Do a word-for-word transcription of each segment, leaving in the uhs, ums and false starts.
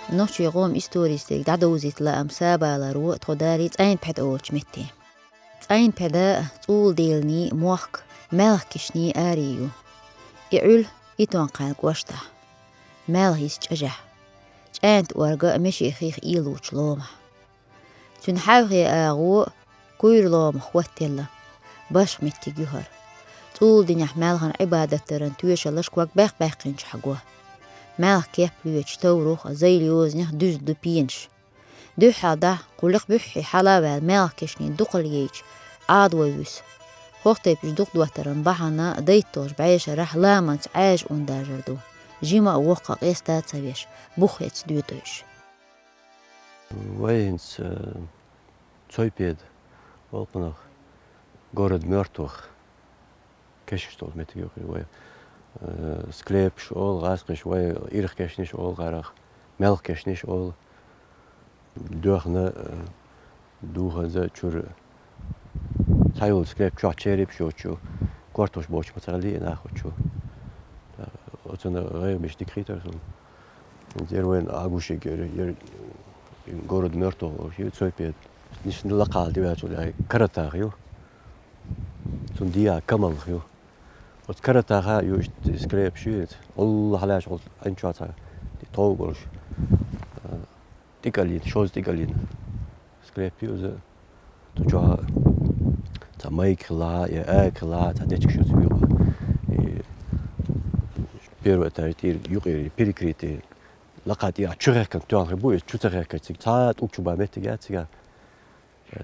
Нохчийн къоман историста дӀадовзийта лаам Сабаларо тхо дарий ЦӀайнпхьеда олучу метте. ЦӀайнпхьеда цӀула деланийн мохк Маьлха-Кешнийн аре ю. И Ӏуьллу Итон-Кхаьллин кӀоштахь, Маьлха-Йисачу чӀажехь, ЧӀаьнта-Орга Мешехих ийлучу ломахь. Цуьнан хьаьвхье агӀо куйра ломах хӀоттаелла, башха меттиг ю хӀара. ЦӀула динехь Маьлхан Ӏибадат даран тоьшаллаш ког баьккх-баьккхинчохь го. Маьлха кеп лоьцуш товрухь а, зайла йозанех дуьзна ду пенаш. Дуьххьалдахь кху лекха буьххье хьала а ваьлла Маьлха-Кешнийн дукхалйайчу Ӏадой вуьсу. ХӀокху тайпанчу дукха доттаран бахьана дайтталгӀачу бӀешарахь ламанца Ӏаьржа ундажар ду. Жима а, воккха а къеста а ца веш, бух хӀетта доьду уьш. Вай хӀинца, э, Цойпеда олу кхунах, город мёртвых, кешнаш долчу меттиг ю-кх и вай. Э, склепаш олу гӀазкхаша, вай ирх кешнаш олу гӀарах, маьлха кешнаш олу. Доьхна, э, духанза чуьра цхьайолу склеп чохь черепаш йоцучу, кортош боцуш ма ца хилла и нах оцу чу. Оцунна гӀайгӀа беш дика хийтара суна. Яра вайна Ӏагушиг, яра, яра город мёртвых олуш ю Цойпеда. Нишна лакхахьа диваьллачул яй каратах ю. Цунна дийа камалх ю. Оцу каратаха ю иштта склепаш ю иза. Олла хьалаьш гӀулт Ӏин чохь цхьа тхов болуш. ТӀикаллина, шозза тӀикаллина склеп ю иза. Цу чохь цхьа майка хилла, я ага хилла, цхьа дечигаш ю цу юкъа. И первый этаж тӀера юкъера перекрытие. Лакха тӀера чу хехкан тоьхна хир бу, иза чу ца хехкар цига. Цхьа тӀулг чу бан меттиг яц цигахь.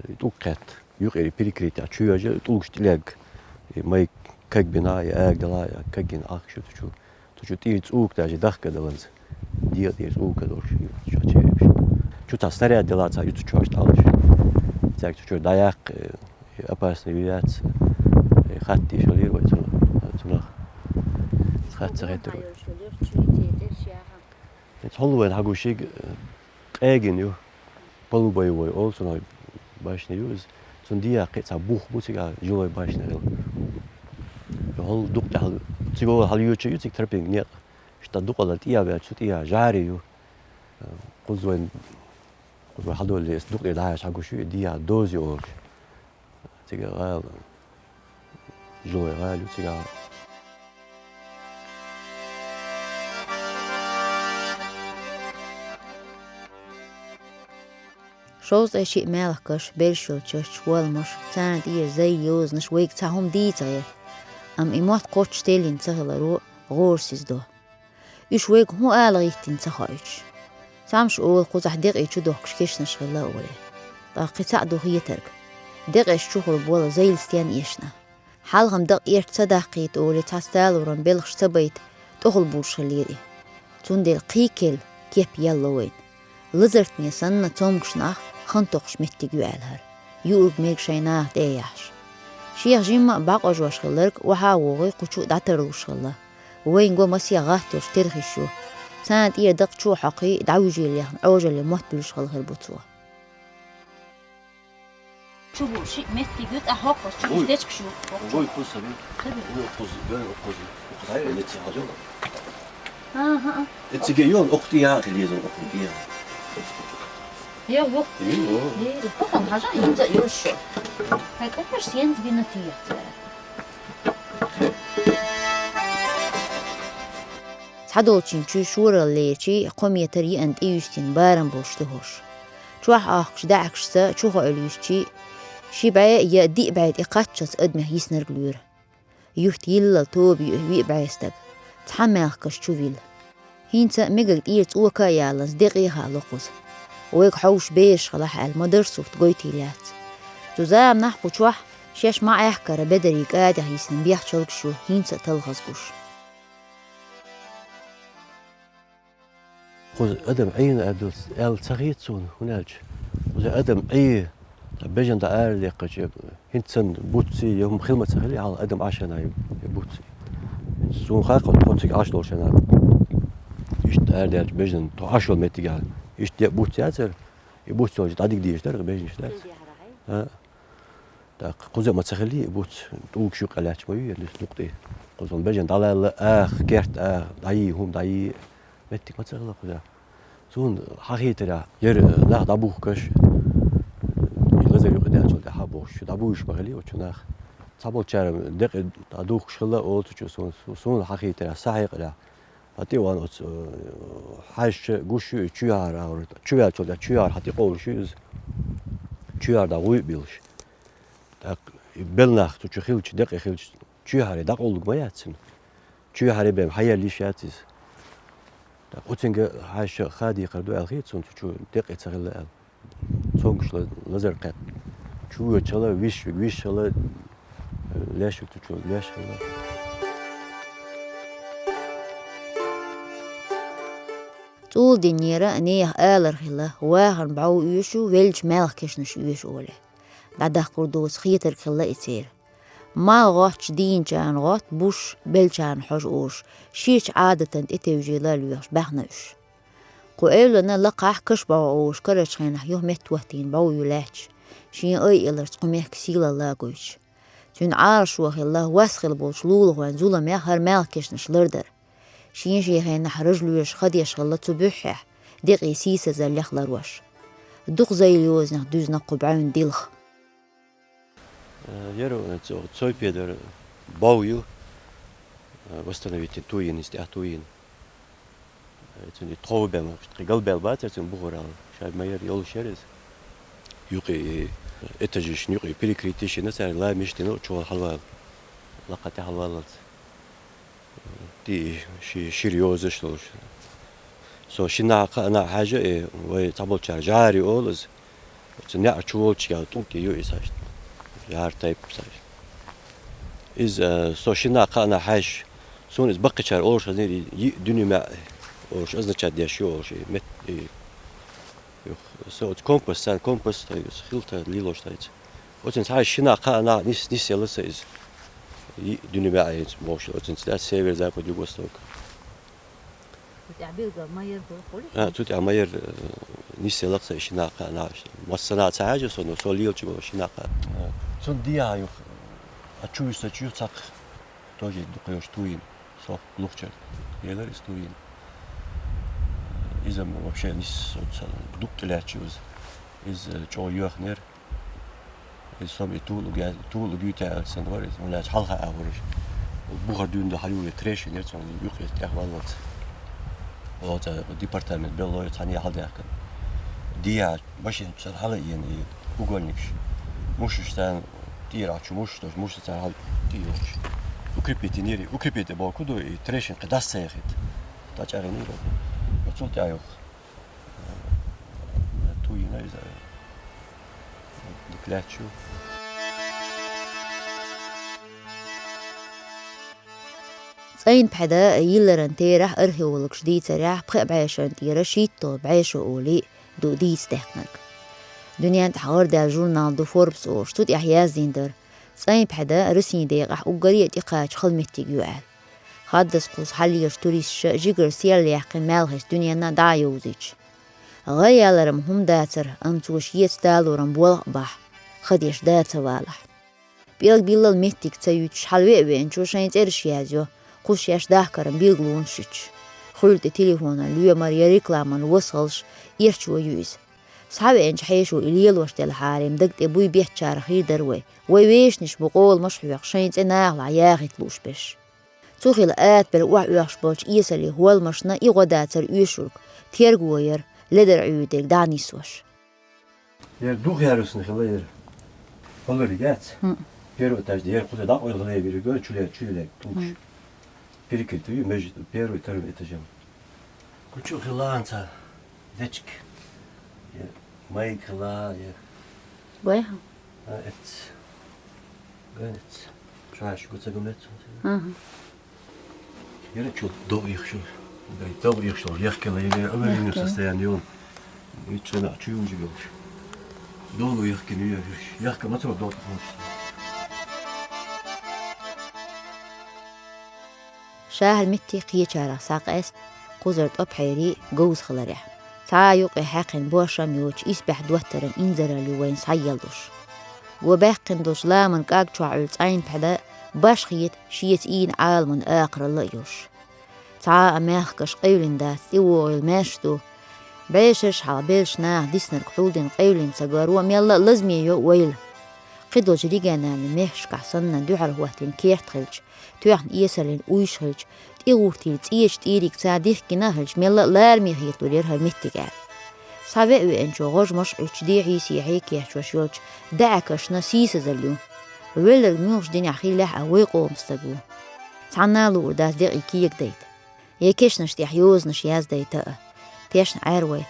И тӀулг кхетта, юкъера перекрытие чу йожа, тӀулгаш тӀелерг. И майка каг бина, я ага дала, я кагйина ахча ю цу чу. Цу чу тӀера цӀука даже дахка даланза. ДегӀа тӀера цӀука долуш ю, чохь черепаш. Чу цхьа снаряд дала цхьа ю цу чохь тӀалуш. Цаьрга цу чуьра дӀаяккха, э, опасно ю яц, э, хатта йиш хилира вай цунах, цунах. Хатта ца хеттара вай. ХӀинца хьо вайна хьагушиг, э, къегина ю. Полубоевой олу цунах башня ю иза. Цунна дийа кхин а цхьа бух бу цигахь, жилой башня хилла. ХӀокху дукха тӀехь, цига хьалайоьдуш ю цига тропинка некъ. Иштта дукъалла тӀе а ваьлча, цу тӀехь жӀари ю. Кхуза вайн, кхуза вай хьадолле, иза дукха тӀе дӀахьаьжча хьагуш ю, и дийа дозе олуш. Цига гӀала, жилой гӀала ю цигахь. Шовзткъе шиъ маьлхкаш, берш йолу чашаш, хӀолламаш, царна тӀера зай, йозанаш вайга цхьа хӀума дийца гӀерта. Амма и мотт кхоччуш теллина ца хиларо гӀорасиз до. Уьш вайга хӀун ала гӀиттина ца хоуьйтуш. Цхьамма шу олу кхузахь декъий чу дохкуш кешнаш хилла олий. Ткъа кхин цхьаъ ду хетарг. Декъеш чухула болу зайла стен эшна. Хьалха-м дакъа эрта ца даккхийта олий цхьа сталуран белхаш ца байта, тӀехула буьйлуш хиллера и. Цундела кхийккелла кеп елла вайна. Лазартане санна цомгуш нах хан токхуш меттиг ю аьлла хӀара. Юург мега шайн наха тӀе а яхьаш. Шех жимма а бӀокъожош хилларг охьа а вогӀий кху чу дӀатарлуш хилла. Вайна го масех гӀатталуш терхиш ю. Царна тӀера дакъа чу а хьокхий, дӀавуьжийла яхна Ӏожалле мотт буьллуш хилла хир бу цо. Чу бу шиъ меттиг ю, тӀе хӀокхуш чу Вуй. Дечкаш ю. Вуй кхуза ю. Ца бу. Вуй кхуза, вуй кхуза. Кхуза ю, эци хьажал. Аха. Эциге ю, охти яхи лезун, охти я. Йо, йо. Йо. Йо, хӀун хьажа, хӀинца йо шо. Хьай кӀапаш сенца бина тиех цара. Цхьадолчийн чуьра шоралла лерчий, кхо метр йиъана тӀеюьстина барам болуш ду хӀорш. Чохь ахкуш даьӀахкашца чу хоуьлуьйсучий, ши бӀе я диъ бӀе тӀе кхаччалц адамех йиснарг лоьра. Юьхта йиллал тоба ю виъ бӀе стаг, цхьа маьлхкаш чу вилла. ХӀинца мегаг тӀера цӀока а яллалц декъе а хаало кхуза. Вайга хьовш бераш хилахь аьлла, ма-дарра сурт гойтийла яц. Цу заманахь кху чохь шаьш ма Ӏехкара бедарий кӀадех йисина бехчалгаш ю, хӀинца а талхаза гуш. Кхуза адам Ӏийна аьлла, аьлла ца хета суна, хӀунда аьлча кхуза адам Ӏе, цхьа бежан дӀа ара лекхача, хӀинца санна буц я хӀума хила ма ца хилла, хьалха адам Ӏаш хилла ю, я буц. Суна хаьа, тхо цига Ӏаш долуш хилла. Иштта арадаьллачу бежанна тхо Ӏаш йолу меттигехь, иштта де буц яцара, и буц йолчу дӀадига дезаш дара бежанаш, дац? А? ТӀаккха кхуза ма ца хилли, буц, тӀулгаш юккъе лаьтташ ма ю, я дукха тӀе. Кхуза бежан дӀалаьлла, аха, керт аха, дӀайий, хӀума дӀайий, меттиг ма ца хилла кхуза. Суна хьахийтарехь, яра нах дӀабухкаш, и лазар юкъа даьллачул тӀаьхьа бохуш, чу дӀабуьйш ма хили оцу нах. Цхьаболчара декъе дӀадухкаш хилла олу цу чу суна, суна хьахийтарехь, сан хьекъалехь. Ткъа тӀе а вахана оцу, э, хьаьжча гуш ю и чоьхьара агӀор. Чу ваьллачул тӀаьхьа чоьхьара хьан тӀе къовлуш ю иза. Чоьхьара дӀа гӀуй а биллаш. ТӀаккха и белла нах цу чу хилча, декъе хилча, чоьхьара дӀакъовлург ма яц цуьнан. Чоьхьара бен хьаелла йиш яц иза. ТӀаккха оцуьнга хьаьжча ха дийхар ду аьлла хета суна, цу чу декъе ца хилла аьлла. Цомгуш ла-, лазар кхетта. Чу воьдуш хилла, виш вига виш хилла, леш вига цу чу леш хилла. ЦӀула динера нехан алар хилла, вахарна бӀов оьшу, веллачу маьлхан кешнаш оьшу олий. ДӀадаккхар доцу хетарг хилла и церан. Мах гӀоттуш дийначарна гӀотта буш, беллачарна хьожа олуш, ширачу Ӏадатана тӀетевжийла лоьхуш баьхна уьш. Кху эвлана лакхахь КашбогӀа олуш карарчу хенахь юха меттахӀоттийна бӀов ю лаьтташ, шен айъаларца кху мехкан сийлалла гойтуш. Цуьнан Ӏалашо хилла вас хилла болчу лулахойн зуламех хӀара маьлхан кешнаш лардар. Шен-шен хенахь ража лоьраш ха деш хилла цу буьххьехь, декъий сийсазаллех ларош. Дукха зайла йозанех дуьзна кху бӀаьвнан дилха. Э, яра, э, цо-, цой педар бов ю, э, восстановить туйина, иза тӀехь туйина. Э, цуьнан и тхов бен, кхин галбаьлла бацара цуьнан бухара, ша ма яра, йолуш яра иза. Юкъе и этажашна юкъе перекрытие йина цара, ламаш дина, чугӀа хьалавала. Лакха тӀе хьалаваллалц. Ти ши-, шира йозаш долуш. Со шина кхаъна хьаьжа, э, вай цхьаболчара жӀари олу иза. Оцу неӀар чу волчу ял тӀунтӀе ю иза хьаьжа. ЖӀар тайпа иза хьаьжа. Иза, э, со шина кхаъна хьаьжа. Суна иза баккхичара олуш хезнера, йиъ дуьне маьӀ олуш, означать деш ю олуш, и мет-, и Юха, со оцу компас, царна компас тай, оцу хилта лелош тайца. Оцуьнца хьаьжа шина кхаъна нис-, нисъелла сан иза. И дуьне маьӀ яц бохуш, оцуьнца лаьцна север, запад, юго-восток. Цу тӀехь билгал ма яра бохуш? А, цу тӀехь ма яра, э, нисъелла сан шина кхаъна. Массанхьа ца хьаьжа со, но со лелачу болуш шина кхаъна. Э, цунна дехьа юха, а чу вуьсучу юха цхьаккха. Тоже дукха йолуш туйина. Со лухчар. Елар иза туйина. Иза вообще нис оцу дукха тӀе лаьтташ ю иза. Иза чӀогӀа йоьхнера. Иза со и тулуг я-, тулуг юьйта аьлла сан вара иза. Вон лаьцна хьалха агӀор иза. Бухара дуьйна дан хьан юле трещина яра цунна юкъе тӀехваллалц. Оцу департамент белло цхьаьна хьалдаьхкина. Дехьа Машина цара хьала а йина и угольникаш. Мушаш царна тӀера Ӏачу мушаш долуш, мушаш цара хьала тӀе йолуш. Укрепить йинера, укрепить боху ду, и трещина кхин дас ца яхийта. ДӀачӀагӀйинера. Оцул тӀаьхьа юха. Ту йина иза. Дика лаьтташ ю. ЦӀайна пхьаьда йилларан терахь археологаш дийцарехь, пхи бӀешарна тӀера шийтто бӀешо олий ду дийца даьккхинарг. Дуьнен тӀехь гӀардаьлла журнал ду Forbes олуш, цу тӀехь яздина дара, цӀайна пхьаьда Россин декъахь уггаре а тӀекхача хала меттиг ю аьлла. Хаддаза кхуза хьаллелаш туристаша жигара сел яьккхина маьлхеца дуьненна дӀа а йовзуьйтуш. ГӀайгӀа яларан хӀума дацара, амма цо шеца далоран болх а бахь, ха деш да ца валахь. ПӀелг биллал меттиг ца юьтуш, хьала веа веанчо шайн цӀераш язйо, кху шаьш дахкаран билгалонаш йитуш. Хуьлда тӀе телефонан лоьмар я рекламан васхалш, эрчо ю иза. Схьавеанчу хьешо и лелош делахьара-м, даг тӀе буй беттачара хир дара вай. Вай вешнаш бу къоламаш а хьоькхуш, шайн цӀе нахалахь яхийта лууш берш. Цу хила атабелла охьаоьхуш болчу эсалийн хӀолламашна и гӀо дацара оьшург, терго яра, ледара Ӏуьйриг дӀа а нисош. Яра духхьал ярусна хила яра. ХӀоллариг яц. ХӀун. Первый этаж яра кхуза дӀакъойлла гӀале вириг, чуле, чуле тӀулгаш. ХӀун. Перекрытый ю между первый и вторым этажом. Кху чу хила анца дечиг. Я майк хила, я. Гой хьо? А, эц. Гой эц. Чаш гуца гумец. Ага. Яра чу дов их шу. Дай дов их шу. Яхкела, я аварийный состояние он. И чё на, чё уже говоришь? Долу яхкина, я, яхка мацо дов. Ша хӀара метте кхечарах схьакъаьста, кхузара тӀопхьерий говза хиларехь. Цхьа а юкъе хьаькхина бошам йоцуш, исбаьхьа доттаран инзаралла ю вайна схьаеллалуш. Го баьккхина долчу ламан кӀаг чохь Ӏуьллу цӀайна пхьаьда башхета шеца ийна Ӏаламан акхаралла а йолуш. Цхьа а мехкаш къевлина дац, тӀевогӀийла маьрша ду. БӀешераш хьалха беллача наха диснарг хьулдина къевлина ца гаро мелла а лазаме йо ойла. Кхыдолча региональни мехкашкахь санна дуьхьал хӀоттийна керт хилча, тоьхна эсаллин уйш хилча, тӀегӀуртийла цӀеча тӀийриг цхьа дихкина а хилча, мелла а лараме хеталур яра хӀара меттиг аьлла. Схьавеа веанчо гӀожмаш Ӏуьтташ дехьий-сехьий кечвеш йолча даьӀахкашна сийсазалла ю. Велларг муьлхача динехь хиллехь а вай къоман стаг ву. Цхьанна а луур дац декъий кегадайта. Я кешнаш тӀехь йозанаш яздайта а, тешна Ӏер вай,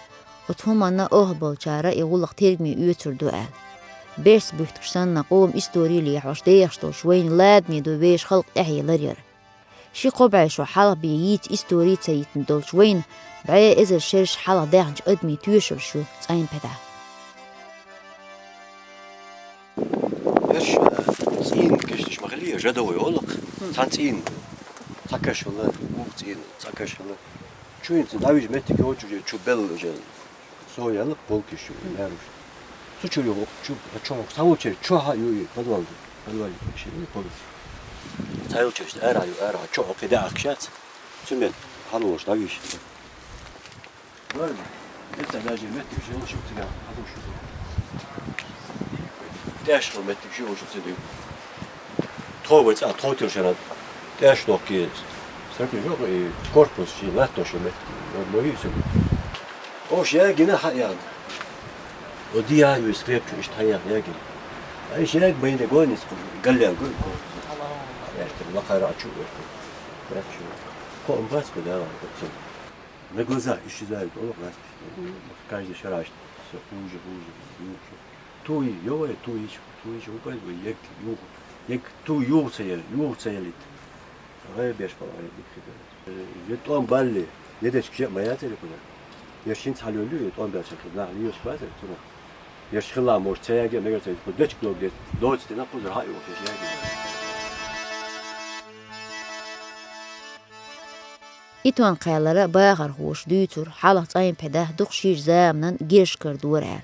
оцу хӀуманна охьаболчара и гӀуллакх тергаме оьцур ду аьлла. Берс буьттуш санна, къоман истори лехьош дехаш долчу вайна ладаме ду вешан халкъ тӀаьхье ларъяр. Ши-кхо бӀе шо хьалха бен йийца истори ца йитина долчу вайна бӀе эзар шераш хьалха даьхначу адамийн тоьшаллаш ю ЦӀайн-Пхьидахь. Ерш, э, цӀийнан кешнаш ма хиллий, жадовой олу-кх. Цхьа цӀийнан, цхьа каш хилла, муха цӀийнан, цхьа каш хилла. Чу хӀинца дӀавижа меттиг йоцуш, чу белла уже. Со яла полкаш ю, лаьруш. Цу чуьра ю, чу, чу, схьаволчерчу чохь а ю и подвал, подвал кешнаш ю, подвал. Схьаволчерчу ара ю, ара, чохь кхин даьӀахкаш яц. Цу метта хьалаволуш дӀавижа. Ладно, это даже меттиг жил, чу цигахь хьалуш ю. ТӀеш хила меттиг шу уьш ца дуьйна. Тхо вай цӀа тхо тир шарад. ТӀеш дохке. Сарки жоп и корпус ши латтош меттиг. Мо йису. Ош ягина хьаян. О диа ю скрепчу иш тхаян ягин. Ай шег байне гонис галлен гур. Эртер лакхара чу эртер. Эртер. Ко омбас ко дала. На глазах исчезают, олу гӀазкхи. Каждый шараш всё хуже, хуже, юху. Туй, йовай, туйч, туйч, упай, вай, як, юху. Як туй юху ца ял, юху ца ялит. Гай беш пала, гай бихи. Е тӀом балли, е дечки ма яцари куда. Ерш хӀинца хьалуьллу, е тӀом беш хила, нах лиеш базар, цунах. Ерш хила, может, ца яге, мегар ца, ку дечки лог деш, доцти на кузар хьа юху, еш яге. Итон кхаьллара бахархоша дуьйцура хьалха ЦӀайн-Пхьидахь дукха шира заманан герзаш кара дора аьлла.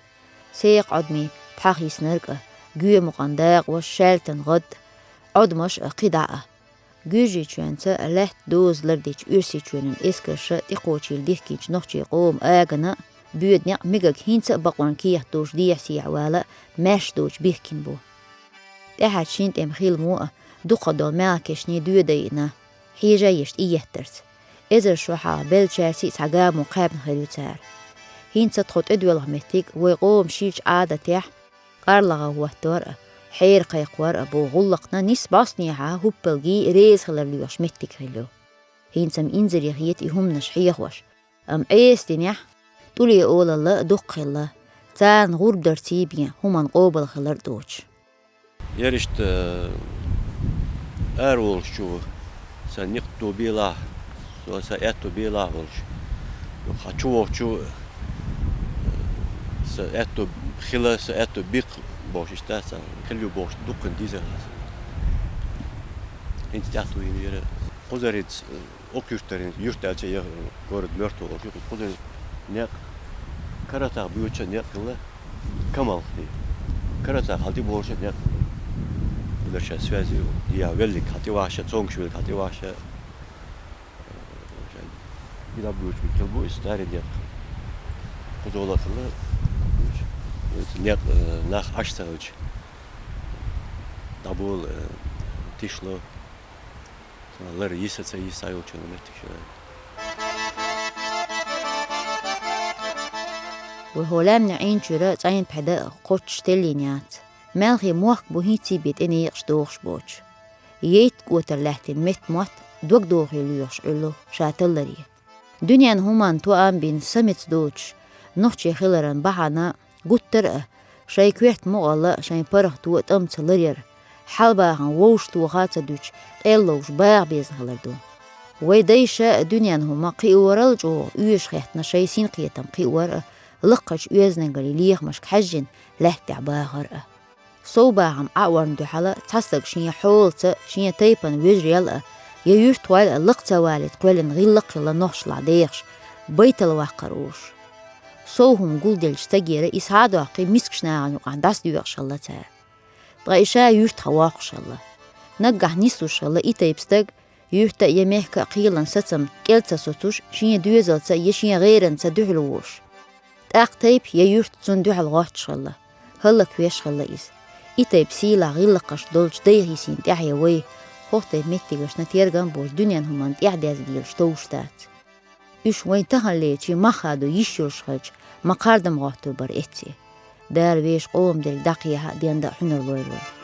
Секха Ӏодмий пхьахийснарг а, гоьмукъан дакъош, шаьлтан гӀад а, Ӏодмаш а, кхидӀа а. Гуьржийчоьнца лаьтта доза лардечу Оьрсийчоьнан эскарша тӀекхочийла дихкинчу нохчийн къоман агана а, боьда некъ мегаг хӀинца а бакъонан кехат долуш дехьа-сехьа вала а маьрша доцуш бихкина бу. ТӀаьхьарчу шина тӀеман хиламо а дукхах долу мехкашний доьдайина, хьежа еш тӀееттарца. Эзар шо хьалха беллачаьрций а цхьа гамо кхаьбна хир ю цара. ХӀинца тхо тӀедоьлху меттиг вай къоман ширачу Ӏадатехь, къарлагӀа хӀоттор а, хьера кхайкхор а боху гӀуллакхна нисса бӀостанехьа хӀуппалгий реза хилар лоьхуш меттиг хилла ю. ХӀинца-м инзаре хета и хӀуманаш хьехош, амма Ӏеса динехь, тӀуле олалла а дукха хилла, царна гӀурба дарций бен хӀуманна къобал хилар а доцуш. Яра иштта, э, ара волчу сан некъ тобелахь, со сан аьтто белахь волчу. Хьан чу вохучу, э, сан аьтто хила, сан аьтто биккха бохуш иштта сан хила ю бохуш дуккха дийзар хьан сан. ХӀинца тӀаьхьа туйина яра. Кхузарица, э, Окху юьртара, юьрт аьлча, я город мёртвых, окху кхузара некъ, каратах боьдуча некъ хилла, Камалхти. Каратах хьал тӀеболуша некъ хилла. Удар сейчас связи, я веллиг хьал тӀевахча, цонгаш веллиг хьал тӀевахча. И дӀабоьдуш биг хила бу, и старый некъ. Кхузола хилла, некъ, э, нах Ӏаш ца хилча. ДӀабола, э, тишло. Лар йиса ца йиса йолчу меттиг шу. Вай хьо лаьмнехь Ӏийначуьра ЦӀайн-Пхьида кхоччуш теллийна яц. Маьлхе мохк бу хӀинций бен тӀе некъаш дохуш боцуш. Яйтта кӀотар лаьттина меттамотт дог дохий лоьхуш Ӏуьллу ша талларе. Дуьненан хӀуманна тоам бина самица доцуш, нохчий хиларан бахьана гуттар а, шайн коьрта мукъалла, шайн паргӀато а тӀамца ларъяр, хьалабахана вовшахтоха а ца дуьтуш, къелловш баха безна хилар ду. Вай дайша дуьненан хӀума кхиорал чӀогӀа оьшуш хеттина шайн синкхетам кхиор а, лакхарчу оьздангаллин лехамашка хьаьжжина лаьттахь бахар а. Сов бахам Ӏаорна дуьхьала цхьа стаг шен хьолаца, шен тайпана вежарел а, я юьртахойла а лакха ца валийта кхоьллина гӀиллакх а хилла нохчалахь дехаш, байтал ваккхар уьш. Сов хӀума гулделлачу стагера и схьа а доккхий мискачу нахана юкъахь дӀасадоькъуш хилла цара. Ткъа и ша юьртахь воккхуш хилла. Наггахь нислуш хилла и тайпа стаг, юьрта а я мехка а кхелан сацам кӀел ца соцуш, шен доьзалца я шен гӀеранца дуьхьал волуш. ТӀаккха тайпа я юрт цунна дуьхьал гӀотташ хилла. ХӀаллаквеш хилла иза. И тайпа сийлахь гӀиллакхаш долчу дайхийсина тӀаьхье вай, хӀокху тайпа меттигашна тергам а боцуш, дуьненан хӀуманна тӀаьхьадерза делаш товш дац. Уьш вайн таханлерчий мах хадо йиш йолуш хилча, ма кхардам гӀоттур бара эццахь. Дала вешан къоман дерг дӀакхехьа а, денда а хьуьнар лойла вай.